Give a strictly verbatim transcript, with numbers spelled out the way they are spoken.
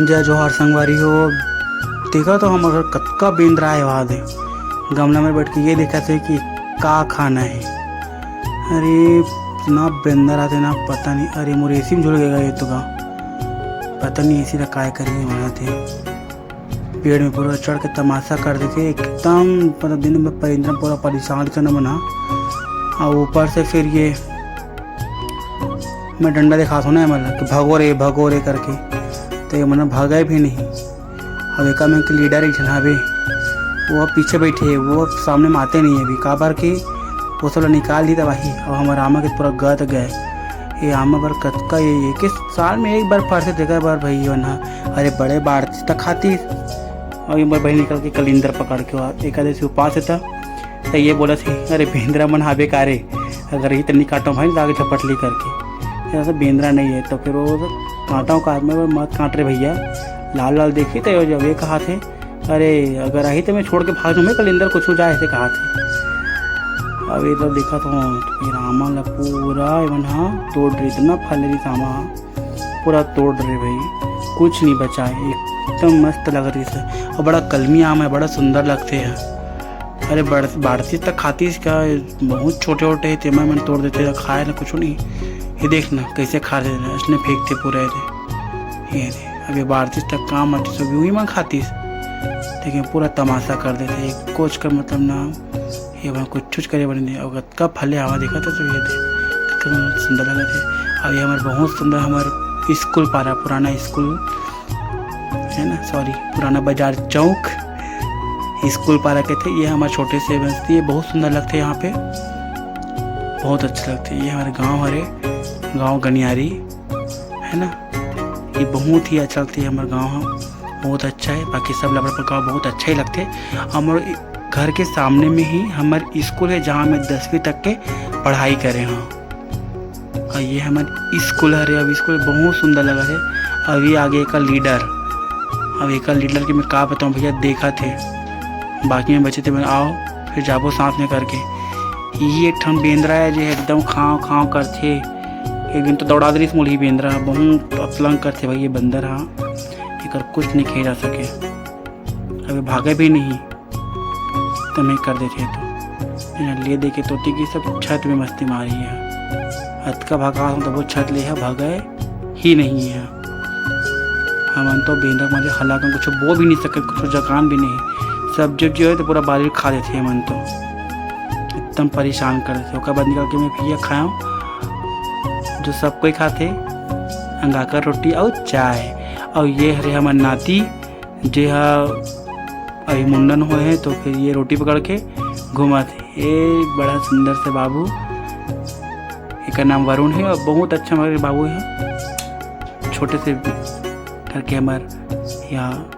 जय जोहार संगवारी हो। देखा तो हमर घर कतका बेंदरा आए वाद हे। गमला में बैठ के ये देखत हे कि का खाना हे। अरे, इतना बेंदरा आथे ना, पता नहीं। अरे, मोर एसी में झुल गया ये तो का, पता नहीं एसी ला काय करिए बनाथे। पेड़ में पूरा चढ़ के तमाशा कर देथे एकदम, मतलब दिन में परिंदरा पूरा परेशान करना बना। और ऊपर से फिर ये मैं डंडा दिखात हूँ ना, मतलब कि भगो रे, भगो रे करके, तो ये मन भगे भी नहीं। अब एका में के लीडर एक झन हवे, वो पीछे बैठे, वो सामने में आते नहीं अभी, काबर कि वो सब ला निकाल दी तबाही। अब हमर आमा के पूरा गत गए। ये आमा बर कतका ये, ये के साल में एक बार फरथे, तेकर बर भाई हो ना। अरे बड़े बाढ़ तक खातीस, और एक बार भाई निकल के कलिंदर पकड़ के आ, एकादशी उपास हे त, त ये बोलत हे, "अरे बेंदरा मन हाबे का रे, अगर ही त नहीं काटो भाई, लागे झपटली करके।" ऐसा बेंदरा नहीं है तो फिर वो काटा हूँ काट में, "मत काट रे भैया, लाल लाल देखी तो जब ये कहा थे, अरे अगर आही तो मैं छोड़ के भाग जाऊँ, मैं कलिंदर कुछ हो जाए," ऐसे कहा थे। अब ये तो देखा तो फिर आमा ला पूरा एमन हा तोड़ रही, इतना फल रही आमा पूरा तोड़ रहे भाई, कुछ नहीं बचा है, एकदम मस्त लग रही है। और बड़ा कलमी आम है, बड़ा सुंदर लगते हैं। अरे बढ़-, बाढ़ती तक खाती इसका, बहुत छोटे छोटे है, तेमा मन तोड़ देते हैं, खाए ना कुछ नहीं। ये देख ना कैसे खा रहे हैं, इसने फेंकते पूरा। ये दे, ये दे, अब ये बाढ़ती तक काम आती सब यूं ही मन खातीस, लेकिन पूरा तमाशा कर देते। ये कुछ का मतलब ना, ये मन कुछ कुछ करे बने नहीं। और कब फले आवा देखा था तो ये दे, कितना सुंदर लगा थे। अब ये हमारे बहुत सुंदर, हमारे स्कूल पारा, पुराना स्कूल है ना, सॉरी, पुराना बाजार चौक, स्कूल पारा के थे। ये हमारे छोटे से बस्ती है, बहुत सुंदर लगते हैं यहाँ पे, बहुत अच्छे लगते हैं। ये हमारे गांव हरे, गांव गनियारी है ना, ये बहुत ही अच्छा लगता है हमारे गांव, हाँ, बहुत अच्छा है। बाकी सब लबर पर गाँव बहुत अच्छा ही लगते हैं। हमारे घर के सामने में ही हमारे स्कूल है, जहाँ मैं दसवीं तक के पढ़ाई करे हूँ। और ये हमारे स्कूल हरे, अब स्कूल बहुत सुंदर लगा है। अभी आगे एकर लीडर, अब एकर लीडर के मैं का बताऊँ भैया, देखा थे, बाकी में बचे थे, मैं आओ फिर जाबो साथ में करके। ये एक ठन बेंदरा है जो एकदम खाव खाव करथे, एक दिन तो दौड़ा दिस मोला ये बेंदरा, बहुत अतलंग करथे भाई ये बंदर हा। एकर कुछ नहीं किया जा सके। अबे भागे भी नहीं, तमे कर देथे तो। यहाँ ले दे के तोती की सब छत में मस्ती मारी है। अतका भगा हूँ तब वो छत ले है, भागे ही नहीं है। हमन तो बेंदर मारे हला कन कुछ बो भी नहीं सके, कुछ जकान भी नहीं। सब जो जो है तो पूरा बारी खा देथे हमन तो। एकदम परेशान कर देथे। ओकर बाद निकल के मैं पिया खाया, जो सब कोई खाथे, अंगाकर रोटी और चाय। और ये हरे हमर नाती, जे हा अभी मुंडन होए है, तो फिर ये रोटी पकड़ के घूमत हे। ए बड़ा सुंदर से बाबू, एकर नाम वरुण है और बहुत अच्छा हमारे बाबू है। छोटे से करके हमार यहाँ